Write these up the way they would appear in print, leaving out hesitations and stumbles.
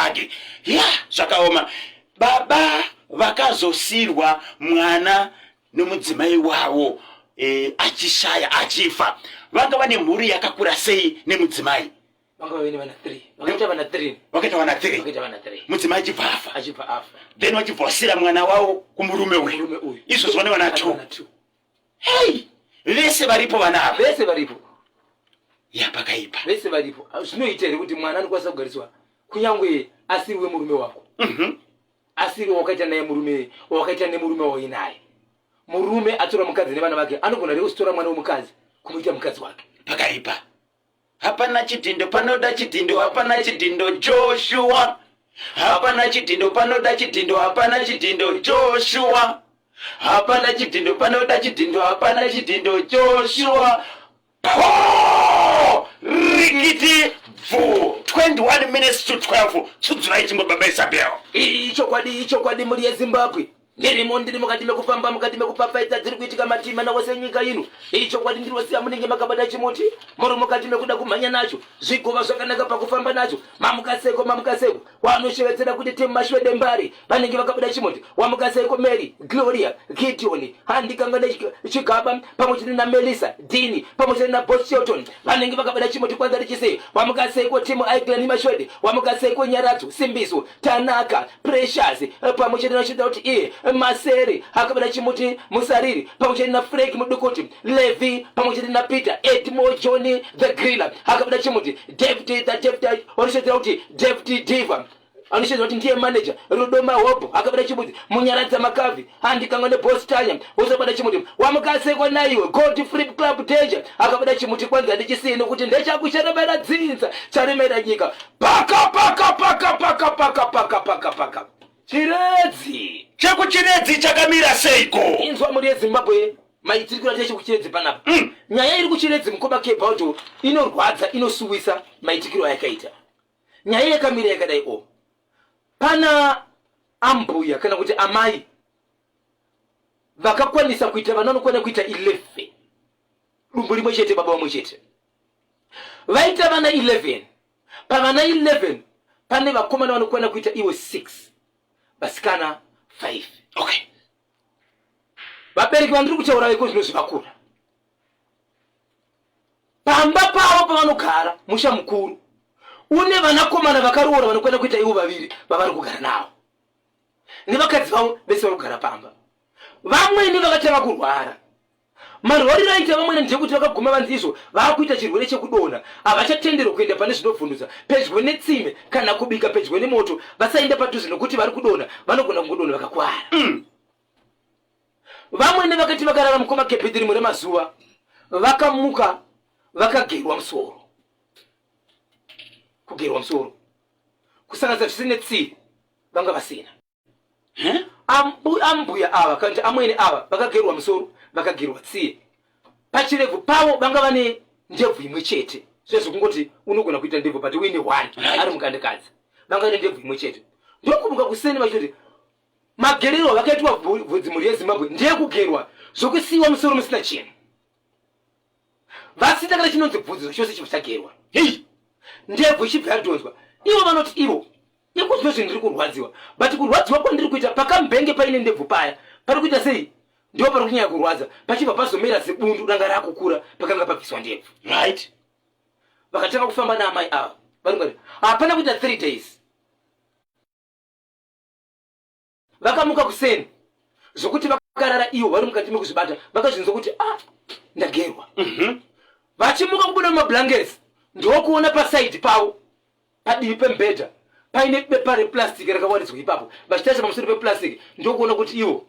pake. Ya, zvakaoma. Baba vakazosirwa mwana nomudzimai wavo e, achishaya achifa. Vanga vane mhuri yakakura sei nemudzimai? Vanga vave nevana 3. Vakaita vana 3. Vakaita vana 3. Vakaita vana 3. Mudzimai achibva afa. Achibva afa. Then vachibva vasira mwana wavo kumurume uyu. Izvozvo vane vana 2. Hey! Vese varipo vana ava. Vese varipo. Ya pakaipa. Vese varipo. Ah, zvinoita here kuti mwana anokwanisa kugariswa kunyangwe asiri wemurume wako? Mhm. Asiri wakaita naye murume, wakaita nemurume wainaye. Murume atora mukadzi nevana vake anogona here kusitora mwana wemukadzi kumuita mukadzi wake? Pakaipa. Hapana chidhindo panoda chidhindo, hapana chidhindo Joshua. Hapana chidhindo panoda chidhindo, hapana chidhindo Joshua. Hapana chidhindo panoda chidhindo, hapana chidhindo Joshua. Po! Rikiti bvu. 21 minutes to 12. Tsudzurai chimbo baba Isabel. Ichokwadi, ichokwadi mhuri yeZimbabwe. Ndirimo, ndiri mukati mekufamba, mukati mekupfapfaidza dziri kuitika mativi mana ose enyika ino. Ichokwadi ndinosiya munenge makabata chimuti, muri mukati mekuda kumhanya nacho, zvigova zvakanaka pakufamba nacho. Mamukaseko, mamukaseko, wanoshevedzera kuti team Mashwede Mbare vanenge vakabuda chimuti. Wamukaseko Mary, Gloria, Gideon, handikanga nechigaba pamwe chete naMelissa, Dini pamwe chete naBoss Shelton vanenge vakabuda chimuti kwanza richisei. Wamukaseko team Aiglan Mashwede, wamukaseko Nyaradzo, Simbiso, Tanaka, Precious eh, pamwe chete nachida kuti iye eh, Maseri akabada chimuti Musariri pamwe chete naFrank Mudukuti Levi pamwe chete naPeter Edmo Johnny the Griller akabada chimuti David the David vanoshedzera kuti David Diva anoshedzera kuti ndiye manager Rudo Mahobho akabada chimuti Munyaradza Makavi handikanga neboss Tanya wozobada chimuti wamukasekwa naiwe God Free Club Danger akabada chimuti kwanza ndichisiye nokuti ndechakucheremera dzinza charemera nyika paka paka paka paka paka paka paka paka chiredzi Chekuchiredzi chakamira seiko? Inzwa mhuri yeZimbabwe maitiri kuratidza chekuchiredzi panapa. Nyaya iri kuchiredzi mukoma Kebaudo inorwadza inosuwisa maitikiro ayakaita. Nyaya yakamira yakadai o. Pana ambuya kana kuti amai vakakwanisa kuita vana vanokwana kuita 11 dumbu rimwe chete baba vamwe chete vaita vana 11 pavana 11 pane vakomana vanokwana kuita ivo 6 vasikana 5. Okay. Vabereki vandiri kutaura veko zvino zvivakura pamba pavo pavanogara musha mukuru une vanakomana vakaroora vanokwana kuita ivo vaviri vavari kugara navo nevakadzi vavo vese vari kugara pamba. Vamwene vakatanga kurwara. Marwariro aita vamwene ndeyekuti vakaguma vanzi izvo vakuita chirwere chekudonha, havachatenderwa kuenda pane zvinovhundutsa, pedyo netsime kana kubika pedyo nemoto. Vasaenda padhuze nokuti vari kudonha, vanogona kungodonha vakakwara. Vamwene vakati vakarara mukoma Kebhidhi rimwe remazuva vakamuka vakagerwa musoro. Kugerwa musoro kusanganisa zvese netsiye vanga vasina. Ambuya ava kana kuti amwene ava vakagerwa musoro vakagerwa tsiye pachirebvu pavo vanga vane ndebvu imwe chete zvezvekungoti unogona kuita ndebvu but uine one ari mukandikadzi vanga vane ndebvu imwe chete ndokumuka kuseni vachitoti magerero avakaitwa bvudzi mhuri yeZimbabwe ndeyekugerwa zvokusiiwa musoro musina chinhu vasina kana chinonzi bvudzi zvachose chibva chagerwa. Hei, ndebvu ichibva yadhonzwa. Ivo vanoti ivo iko zvino zvinhu ndiri kurwadziwa, but kurwadziwa kwandiri kuita pakambenge paine ndebvu paya pari kuita sei ndipo pari kunyanya kurwadza, pachibva pazomera zibundu ranga rakukura pakanga pabviswa ndebvu. Right. Vakatanga kufamba naamai ava vari hapana kuita 3 days Vakamuka kuseni zvokuti vakarara ivo vari mukati mekuzvibata vakazvinzwa kuti ah, ndagerwa. Vachimuka kubuda mumablankets ndokuona pasaidi pavo padivi pemubhedha paine bepa replastic rakawaridzwa ipapo. Vachitarisa pamusoro peplastic ndokuona kuti ivo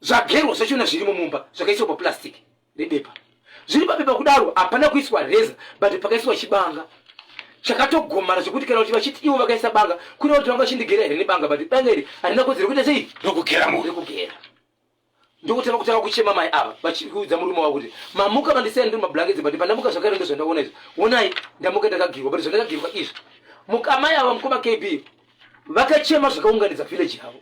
zvagerwa zvachona zvirimo mumba zvakaiswa paplastic rebepa. Zviri pabepa kudaro hapana kuiswa reza but pakaiswa chibanga chakatogomara zvekuti kana kuti vachiti ivo vakaisa banga kune kuti vanga vachindigera here nebanga but banga iri harina kodzero kuita sei rekugera munhu rekugera. Ndokutanga kutanga kuchema mai ava vachiudza murume wavo kuti mamuka mandisiya ndiri mablankets but pandamuka zvakare ndozvandaona izvi onai ndamuka ndakagirwa but zvandakagirwa izvi mukamai ava mukoma KB vakachema zvakaunganidza village yavo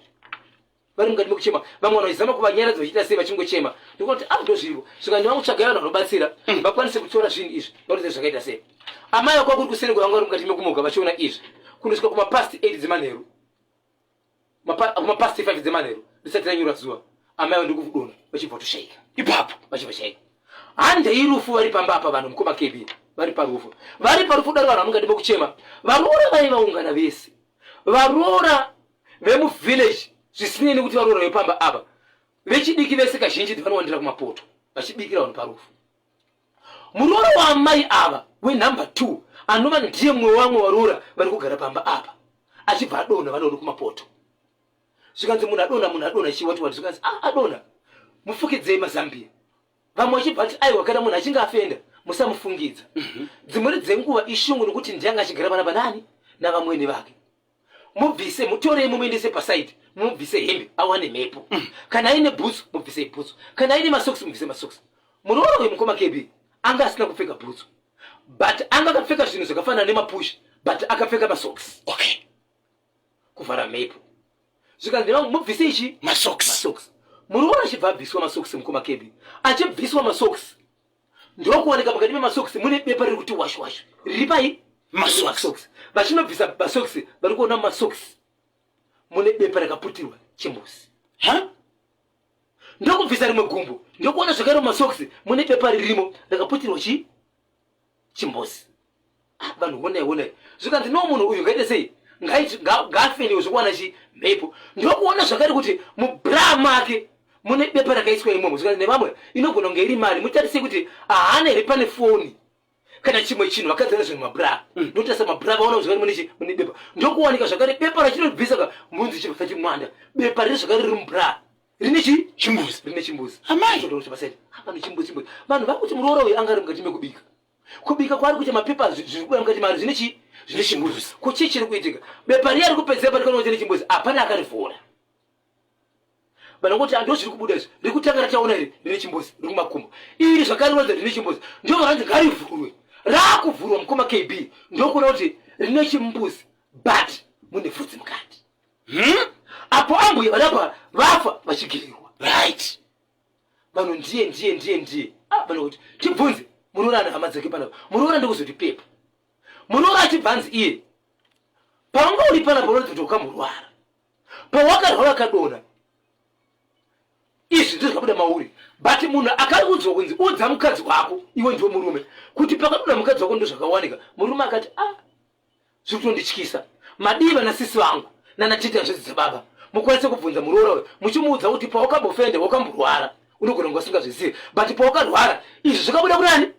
vari mukati mekuchema vamwe vanhu vachizama kuvanyaradza vachiita sei vachingochema ndikuona kuti ah ndozviripo svika ndivangutsvagai vanhu vanobatsira vakwanise kutora zvinhu izvi vakuti zvakaita sei amai vako kuri kuseri kwavanga vari mukati mekumuka vachiona izvi. Kunosvika kumapast 8 dzemanheru, kumapast 5 dzemanheru risati ranyura zuva, amai ava ndikudonha vachibva vatoshaika ipapo. Vachibva shaika. Handei rufu vari pamba apa vanhu mukoma KB vari parufu. Vari parufu daro vanhu vamungadi mekuchema. Varoora vai vaungana vese. Varoora vemuvillage zvisinei nekuti varoora vepamba apa. Vechidiki vese kazhinji vanowandira kumapoto vachibikira vanhu parufu. Muroora waamai ava wenumber 2 anova ndiye mumwe wamwe varoora vari kugara pamba apa achibva adonha vanoona kumapoto. Zvikanzi munhu adonha, munhu adonha chiwati wati zvikanzi ah adonha mufukidzei mazambia. Vamwe vachibva vati aiwa kana munhu achinge afenda musamufungidza. Dzimweni dzenguva ishungu nekuti ndiye anga achigara panapa nani navamwene vake. Mubvise mutorei mumuendese pasaidi mumubvise hembe awane mhepo. Kana aine bhutsu mubvisei bhutsu. Kana aine masokisi mubvise masokisi. Muroora uyu mukoma KB anga asina kupfeka bhutsu but anga akapfeka zvinhu zvakafanana nemapush but akapfeka masokisi. Okay. Kuvhara mhepo. Zvikanzi nevamwe mubvise ichi masokisi. Masokisi. Muroora achibva abviswa masokisi mukoma KB. Achibviswa masokisi ndokuwanika pakati pemasokisi mune bepa riri kuti washu washu riri pai masokisi. Vachinobvisa masokisi vari kuona masokisi mune bepa rakaputirwa chimbuzi. Ha? Ndokubvisa rimwe gumbo ndokuona zvakare mumasokisi mune bepa ririmo rakaputirwa chi chimbuzi. Ah, vanhu honai honai zvikanzi no munhu uyu ngaite sei ngaafeniwe zvekuwana chi mhepo. Ndokuona zvakare kuti mubra make mune bepa rakaiswa imomo. Zvikanzi nevamwe inogona kunge iri mari, mutarise kuti haana here pane foni kana chimwe chinhu vakadzana zvinhu mabra. Ndotarisa mabra vaona zvakare mune chi mune bepa. Ndokuwanika zvakare bepa rachinobvisa ka munzi chibva chati mwanda bepa riri zvakare riri mubra rine chi chimbuzi rine chimbuzi. Amai. Ndokuti paside hapana chimbuzi chimbuzi. Vanhu vakuti muroora uyu anga ari mukati mekubika. Kubika kwaari kuita mapepa zviri kubuda mukati mari zvine chi zvine chimbuzi. Ko chii chiri kuitika? Bepa riya riri kupedzera parikona kuti rine chimbuzi hapana akarivhura. Vanongoti ndo zviri kubuda izvi riri kutanga rataona iri rine chimbuzi riri kumakumbo iri zvakare rinonzi rine chimbuzi ndo varanzi ngarivhurwe. Raakuvhurwa mukoma KB ndokuona kuti rine chimbuzi but mune vhudzi mukati. Apo ambuya varapa vafa vachigirirwa. Right. Vanhu ndiye ndiye ndiye ndiye. Ah, vanhu kuti tibvunze muroora ane hama dzake panapa. Muroora ndokuzoti pepa. Muroora achibvanzi iye pawanga uri panapa unoratidza kuti wakamborwara. Pawakarwara akadonha izvi ndizvo zvakabuda mauri. But munhu akaudzwa kunzi udza mukadzi wako iwe ndiwe murume kuti pakadonha mukadzi wako ndizvo zvakawanika. Murume akati ah zviri kutondityisa. Madii vana sisi vangu nana tete hanzvadzi dzababa mukwanise kubvunza muroora uyu muchimuudza kuti pawakambofenda wakamborwara unogona kunge usingazvizivi but pawakarwara izvi zvakabuda kunani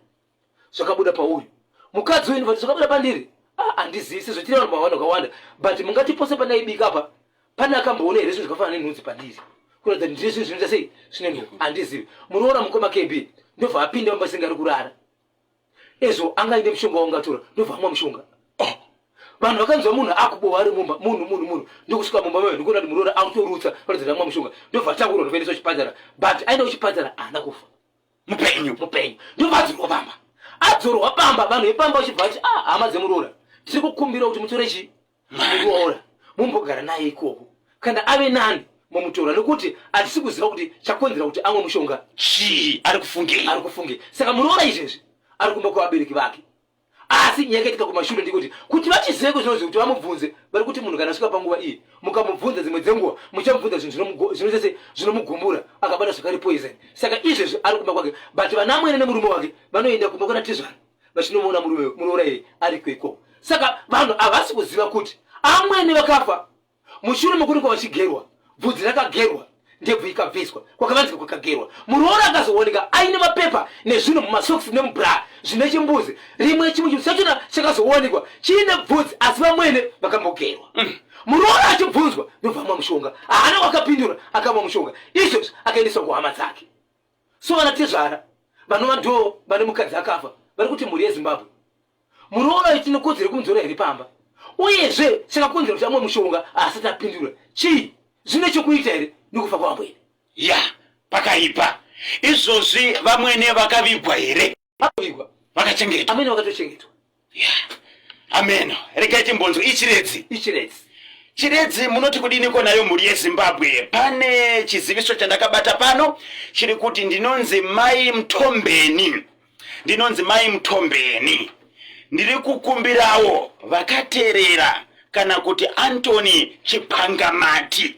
zvakabuda pauri mukadzi uyu but zvakabuda pandiri ah handizivi sezvo tine vanhu vawanda vakawanda but mungati pose pandaibika apa pane akamboona here zvinhu zvakafanana nenhunzi pandiri kuratidza kuti ndine zvinhu zvinoita sei zvine nhunzi handizivi. Muroora mukoma KB ndobva apinda mumba senge ari kurara ezvo anga aine mushonga waungatora ndobva amwa mushonga. Oh. Vanhu vakanzwa munhu akubowa ari mumba munhu munhu munhu ndokusvika mumba mayo ndikuona kuti muroora akutorutsa kuratidza kuti amwa mushonga ndobva atakurwa ndokuendeswa kuchipatara but aenda kuchipatara haana kufa. Mupenyu. Mupenyu. Ndobva adzorwa pamba. Adzorwa pamba vanhu vepamba vachibva vati ah hama dzemuroora tiri kukumbira kuti mutore chi muroora mumbogara naye ikoko kana ave nani mumutora nekuti hatisi kuziva kuti chakonzera kuti amwe mushonga chii ari kufungei. Ari kufungei. Saka muroora izvezvi ari kumba kwevabereki vake. Asi nyaya yakaitika kumashure ndekuti kuti vachizive kuzvinozvi kuti vamubvunze vari kuti munhu kana asvika panguva iyi mukamubvunza dzimwe dzenguva muchamubvunza zvinhu zvinoita zvinomugumbura akabata zvakare poison. Saka izvezvi ari kumba kwake but vanamwene nemurume wake vanoenda kumba kwana tezvara vachinomuona murume muroora iye ariko ikoko. Saka vanhu havasi kuziva kuti amwene vakafa mushure mekunge vachigerwa bvudzi rakagerwa ndebvu ikabviswa kwakavanzika kwakagerwa. Muroora akazooneka aine mapepa nezvinhu mumasokisi nemubra zvine chimbuzi rimwe chimwe chinhu chachona chakazoonekwa chiine bvudzi asi vamwene vakambogerwa. Muroora achibvunzwa ndobva amwa mushonga haana wakapindura akamwa mushonga izvozvi akaendeswa kuhama dzake. So vana tezvara vanova ndo vane mukadzi akafa vari kuti mhuri yeZimbabwe muroora uyu tine kodzero yekumudzora here pamba uyezve chakakonzera kuti amwe mushonga asati apindura chii zvine chokuita here nekufa kwavamwene? Ya pakaipa izvozvi vamwene vakavigwa here? Vakavigwa. Vakachengetwa. Amene vakatochengetwa. Ya ameno regai timbonzwe ichiredzi. Ichiredzi. Chiredzi munoti kudiniko nayo mhuri yeZimbabwe? Pane chiziviso chandakabata pano chiri kuti ndinonzi Mai Mtombeni. Ndinonzi Mai Mtombeni. Ndiri kukumbirawo vakateerera kana kuti Antony Chipangamati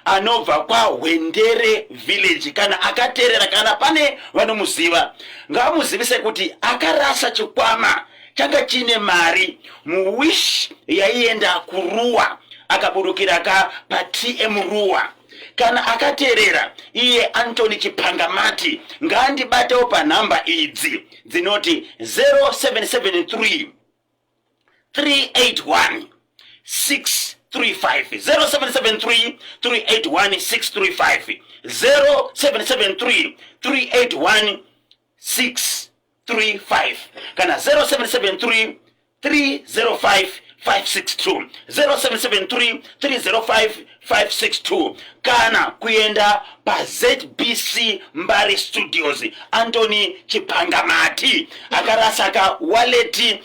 anobva kwaHwendere village. Kana akateerera, kana pane vanomuziva, ngavamuzivise kuti akarasa chikwama changa chiine mari muWish yaienda kuRuwa, akaburukira ka paTM Ruwa. Kana akateerera iye Antony Chipangamati, ngaandibatewo panhamba idzi dzinoti 0773 381 635, 0773 381 635, 0773 381 635 kana 0773 305 562, 0773 305 562, kana kuenda paZBC Mbare Studios. Antony Chipangamati akarasaka wallet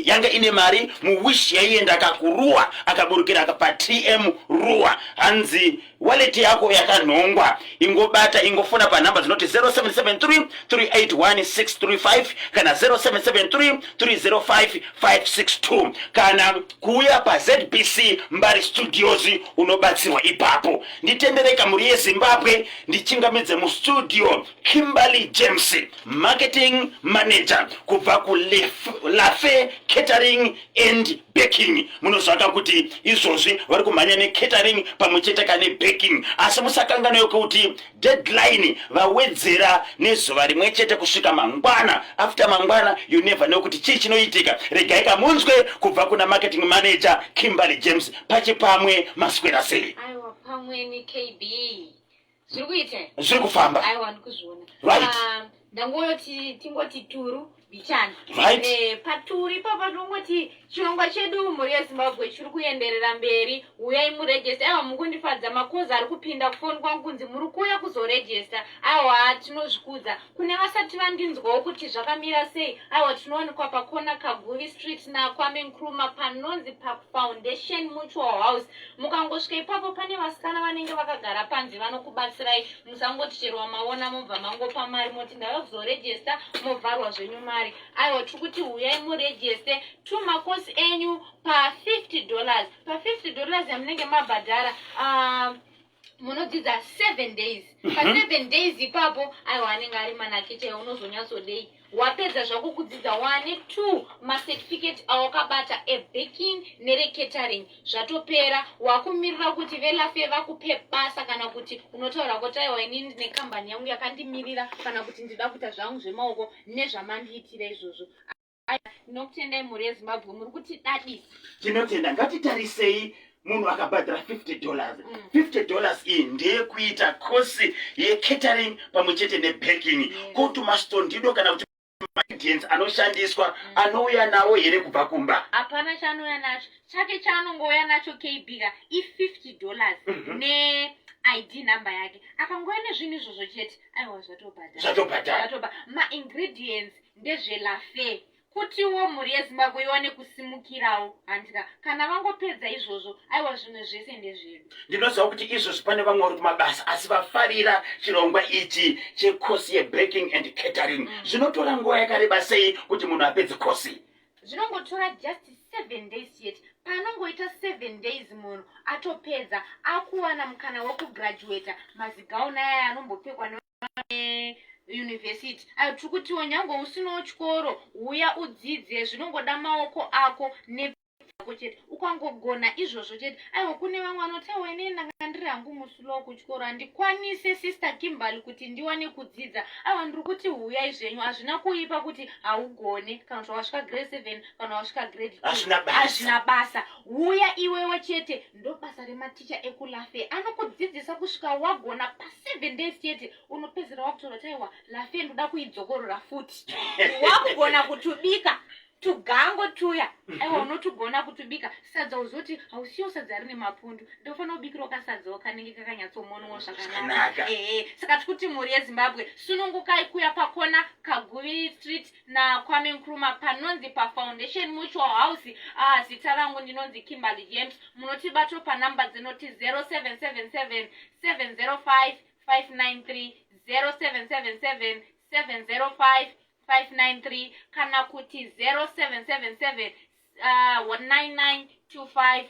yanga ine mari muWish yaienda akakuRuwa, akaburukira paTM Ruwa. Hanzi wallet yako yakanhongwa, ingobata, ingofona panhamba dzinoti 0773 381 635 kana 0773 305 562, kana kuuya paZBC Mbare Studios, unobatsirwa ipapo. Nditendereka, mhuri yeZimbabwe, ndichingamidze mustudio Kimberly James, marketing manager kubva kuLafe Catering and Baking. Munozvaka kuti izvozvi vari kumhanya necatering pamwe chete kane baking, asi musakanganwe kuti deadline vawedzera nezuva rimwe chete kusvika mangwana. After mangwana, you never know kuti chii chinoitika. Regai kamunzwe kubva kuna marketing manager Kimberly James. Pachipamwe, maswera sei? Aiwa, pamwe neKB, zviri kuita. Zviri kufamba. Aiwa, ndikuzviona. Ah, ndangoti tingoti turu bichana. Paturi ipapa tinongoti chirongwa chedu, mhuri yeZimbabwe, chiri kuenderera mberi. Uyai muregister. Aiwa, mukundifadza, macalls ari kupinda kufoni kwangu kunzi muri kuuya kuzoregister. Aiwa, tinozvikudza. Kune vasati vandinzwawo kuti zvakamira sei, aiwa, tinowanikwa pakona Kaguvi Street naKwame Nkrumah, panonzi paFoundation Mutual House. Mukangosvika ipapo, pane vasikana vanenge vakagara panze vanokubatsirai. Musangoti chero wamaona mobva mangopa mari, moti ndava kuzoregister, movharwa zvenyu mari. Aiwa, tiri kuti huyai muregister tumacourse enyu pa$50. Pa$50 yamunenge mabhadhara, munodzidza 7 days. Pa7 days ipapo, aiwa, anenge ari manake chaiwo. Unozonyatsodei wapedza zvako kudzidza, wane two macertificate awakabata, ebaking nerecatering. Zvatopera, wakumirira kuti veLafe vakupe basa, kana kuti unotaura kuti aiwa, inini ndine kambani yangu yakandimirira, kana kuti ndida kuita zvangu zvemaoko nezvamandiitira izvozvo. Ndinokutendai, mhuri yeZimbabwe, muri kutidadisa. Tinotenda. Ngatitarisei munhu akabhadhara $50. $50 iyi ndeyekuita kosi yecatering pamwe chete nebaking. Kotumastondido kana kuti maingredients anoshandiswa, anouya nawo here kubva kumba? Hapana chaanouya nacho. Chake chaanongouya nacho, KB ka, i$50 neid number yake. Akangouya nezvinhu izvozvo chete, aiwa, zvatobhadhara. Zvatobhadhara. Zvatoba. Maingredients ndezveLafe, kutiwo mhuri yeZimbabwe iwane kusimukirawo, handika? Kana vangopedza izvozvo, aiwa, zvimwe zvese ndezvedu. Ndinoziva kuti izvozvi pane vamwe vari kumabasa asi vafarira chirongwa ichi chekosi yebaking and catering. Zvinotora nguva yakareba sei kuti munhu apedze kosi? Zvinongotora just 7 days chete. Panongoita 7 days, munhu atopedza, akuwana mukana wekugraduata, mazigauni aya anombopfekwa neuniversity ayo. Tiri kutiwo nyange usinawo chikoro, uya udzidze. Zvinongoda maoko ako ne ako chete. Ukangogona izvozvo chete, aiwa, kune vamwe vanoti aiwa, inini ndanga ndiri hangu muslow kuchikoro, handikwanise, Sister Kimberly, kuti ndiwane kudzidza. Aiwa, ndiri kuti huyai zvenyu. Hazvina kuipa kuti haugone, kana kuti wasvika grade 7, kana wasvika grade 2. Hazvina basa. Hazvina basa. Uya iwewe chete. Ndo basa rematicha ekuLafe, anokudzidzisa kusvika wagona pa7 days chete. Unopedzera wakutora kuti aiwa, Lafe ndoda kuidzokorora futi. Wakugona kutubika tugango tuya, aiwa, unotugona kutubika sadza. Uzoti hausiyo sadza rine mapundu, ndofanira kubikirawo kasadzawo kanenge kakanyatsomonwawo zvakanaka. Zvakanaka. Ehe, saka tikuti mhuri yeZimbabwe, sunungukai kuya pakona Kaguvi Street naKwame Nkrumah, panonzi paFoundation Mutual House. Ah, zita rangu ndinonzi Kimberly James. Munotibato panhamba dzinoti 0777 705 593, 0777 705 593, kana kuti 0777 99. 25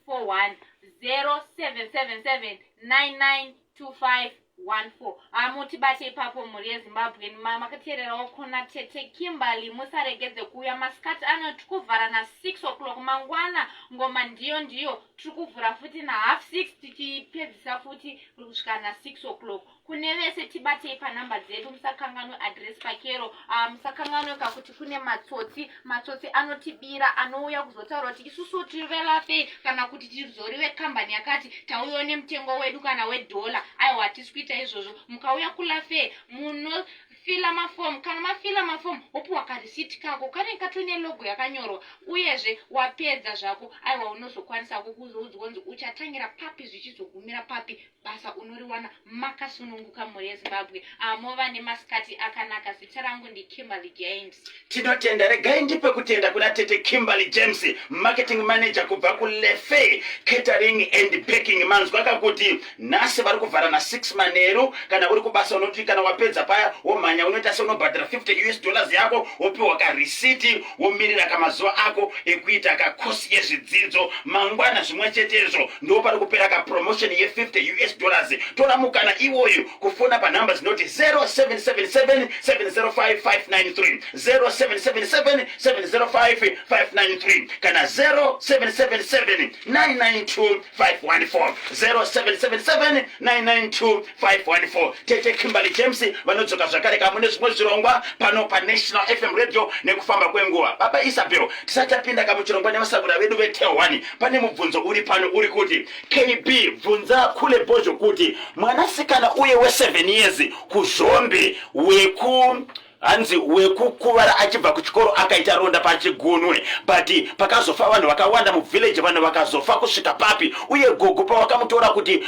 41 0777 99 25 14. Mutibate ipapo, mhuri yeZimbabwe. Makateererawo kuna Tete Kimberly. Musaregedze kuuya masikati ano, tiri kuvhara na6 o'clock. Mangwana ngoma ndiyo ndiyo, tiri kuvhura futi na6:30, tichipedzisa futi kusvika na6 o'clock. Kune vese, tibatei panhamba dzedu. Musakanganwe address pakero. Musakanganwe kakuti kune matsotsi, matsotsi anotibira, anouya kuzotaura kuti isusu tiri veLafe kana kuti tizori vekambani yakati, tauyawo nemutengo wedu kana wedhola. Aiwa, hatisi kuita izvozvo. Mukauya kuLafe, munofila mafomu. Kana mafila mafomu, wopiwa karisiti kako kanenge katone logo yakanyorwa. Uyezve wapedza zvako, aiwa, unozokwanisa kukuzoudzwa kunzi uchatangira papi, zvichizogumira papi. Basa unoriwana makasununguka. Mhuri yeZimbabwe, mova nemasikati akanaka. Zita rangu ndiKimberly James. Tinotenda. Regai ndipe kutenda kuna Tete Kimberly James, marketing manager kubva kuLefe Catering and Baking. Manzwa kakuti nhasi vari kuvhara na6 manheru. Kana uri kubasa, unoti kana wapedza paya, womhanya, unoita seunobhadhara 50 US dollars yako, wopiwa karisiti, womirira kamazuva ako ekuita kakosi yezvidzidzo. Mangwana zvimwe chetezvo, ndo pari kupera kapromotion ye50 US dollars. Tora mukana iwoyu kufona panhamba dzinoti 0777 705 593, 0777 705 593 kana 0777 992 514, 0777 992 514. Tete Kimberly James vanodzoka zvakare kamune zvimwe zvirongwa pano paNational FM Radio nekufamba kwenguva. Baba Isabel, tisati tapinda kamuchirongwa nevasakura vedu veTel1, pane mubvunzo uri pano uri kuti, "KB, bvunza kule Bhozho kuti mwanasikana uye we7 years kuZhombe weku hanzi wekukuvara achibva kuchikoro, akaita ronda pachigunwe, but pakazofa vanhu vakawanda muvillage, vanhu vakazofa kusvika papi? Uye gogo pavakamutora kuti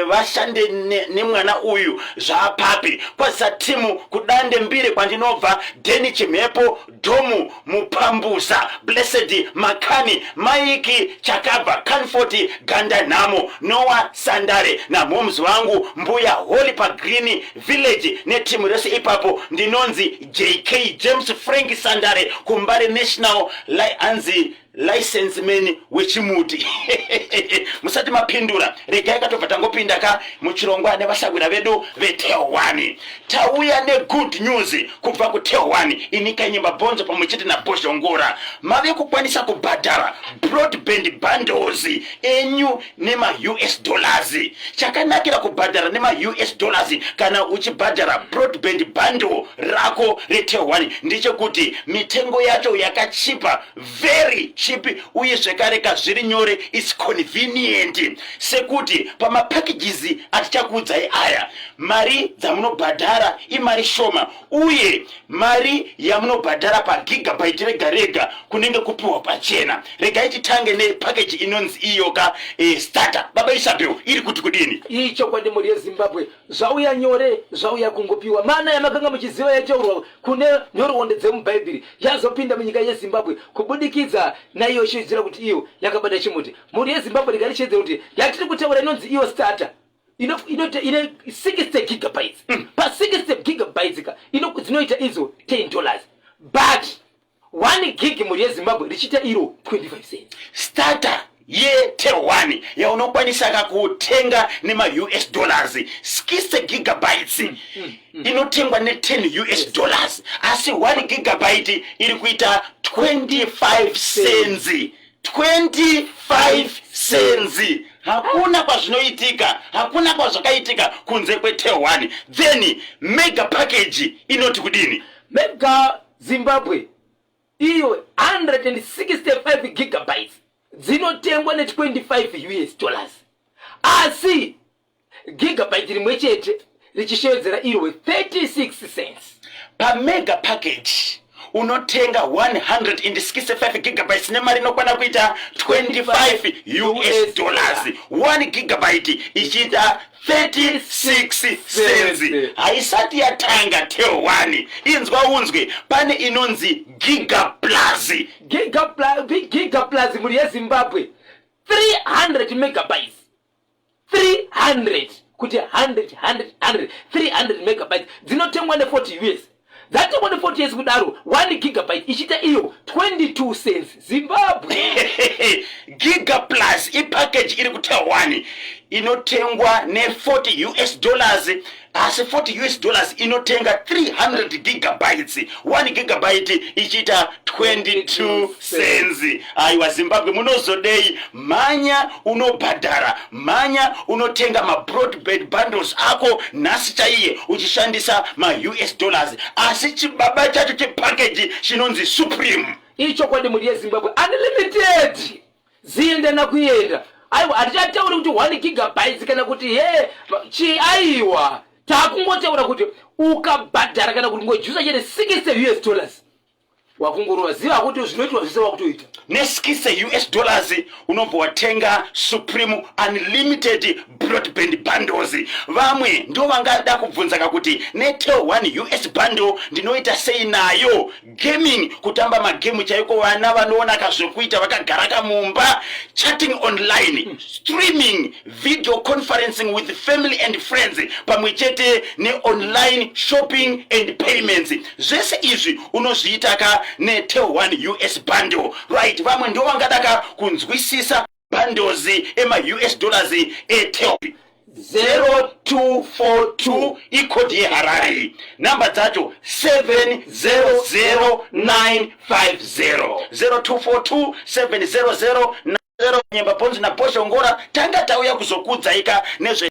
vashande nemwana uyu, zvaapapi? Kwazisa timu kudande mbiri kwandinobva, Deni Chimhepo, Dhomu Mupambusa, Blessed Makani, Maiki Chakabva, Comfort Gandanhamo, Noah Sandare namhomes vangu Mbuya Holy paGreen Village netimu rese ipapo. Ndinonzi JK James Frank Sandare kuMbare National, anzi licenseman wechimuti." Musati mapindura, regai katobva tangopinda ka muchirongwa nevasahwira vedu veTel1. Tauya negood news kubva kuTel1. Ini Kanyimba Bhonzo pamwe chete naBhozhongora, mave kukwanisa kubhadhara broadband bundles enyu nemaUS dollars. Chakanakira kubhadhara nemaUS dollars kana uchibhadhara broadband bundle rako reTel1 ndechekuti mitengo yacho yakachipa, very cheap, uye zvekare kazviri nyore, is convenient, sekuti pamapackages atichakuudzai aya, mari dzamunobhadhara imari shoma, uye mari yamunobhadhara pagigabyte rega rega kunenge kupiwa pachena. Regai titange nepackage inonzi iyoka starter. Baba Isabel, iri kuti kudini? Ichokwadi, mhuri yeZimbabwe, zvauya nyore, zvauya kungopiwa. Mana yamakanga muchiziva yaitaurwa kune nhoroondo dzemubhaibheri yazopinda munyika yeZimbabwe kubudikidza naiyo chidzira kuti iyo yakabata chimuti. Mhuri yeZimbabwe, ndingarichiedzera kuti yatiri kutaura inonzi iyo starter ine 60 gigabytes. Pa60 gigabytes ka dzinoita idzo $10, but 1 gig, mhuri yeZimbabwe, richiita iro 25 cents. Starter yeTel1 yaunokwanisa kakutenga nemaUS dollars, 60 gigabytes inotengwa ne10 US dollars, asi 1 gigabyte iri kuita 25 cents, 25 cents. Hakuna kwazvinoitika, hakuna kwazvakaitika kunze kweTel1. Then mega package inoti kudini? Mega Zimbabwe iyo 165 gigabytes dzinotengwa ne25 US dollars, asi gigabyte rimwe chete richishevedzera iro 36 cents. Pamega package unotenga 165 gigabytes nemari inokwana kuita 25 US dollars, 1 gigabyte ichiita 36 cents. Haisati yatanga Tel1. Inzwa unzwe, pane inonzi Giga Plus. Giga Plus, mhuri yeZimbabwe, 300 megabytes, 300 kuti 100 100 100, 300 megabytes dzinotengwa ne40 US. Dzatengwa ne40 US kudaro, 1 gigabyte ichiita iyo 22 cents. Zimbabwe. Giga Plus ipackage iri kuTel1 inotengwa ne40 US dollars, asi 40 US dollars inotenga 300 gigabytes, 1 gigabyte ichiita 22 cents. Aiwa, Zimbabwe, munozodei? Mhanya unobhadhara, mhanya unotenga mabroadband bundles ako nhasi chaiye uchishandisa maUS dollars. Asi chibaba chacho chepackage chinonzi Supreme. Ichokwadi, mhuri yeZimbabwe, unlimited zienda nakuenda. Aiwa, hatichatauri kuti 1 gigabytes kana kuti he chi. Aiwa, taakungotaura kuti ukabhadhara kana kuti ngojusa chete 60 US dollars, wakungorova. Ziva kuti zvinoitwa zvese wakutoita. Ne60 US dollars unobva watenga Supreme unlimited broadband bundles. Vamwe ndo vangada kubvunzaka kuti neTel 1 US bundle ndinoita sei nayo? Gaming, kutamba magemu chaiko, vana vanoona kazvokuita vakagara kamumba, chatting online, streaming, video conferencing with family and friends, pamwe chete neonline shopping and payments, zvese izvi unozviita ka neTel 1 US bundle, right? Vamwe ndo vangadaka kunzwisisa bundles emaUS dollars eTel. 0242 icode yeHarare. Namba dzacho 700950, 0242 700. Nyemba Ponzi naBoshongora tanga tauya kuzokudzaika nezve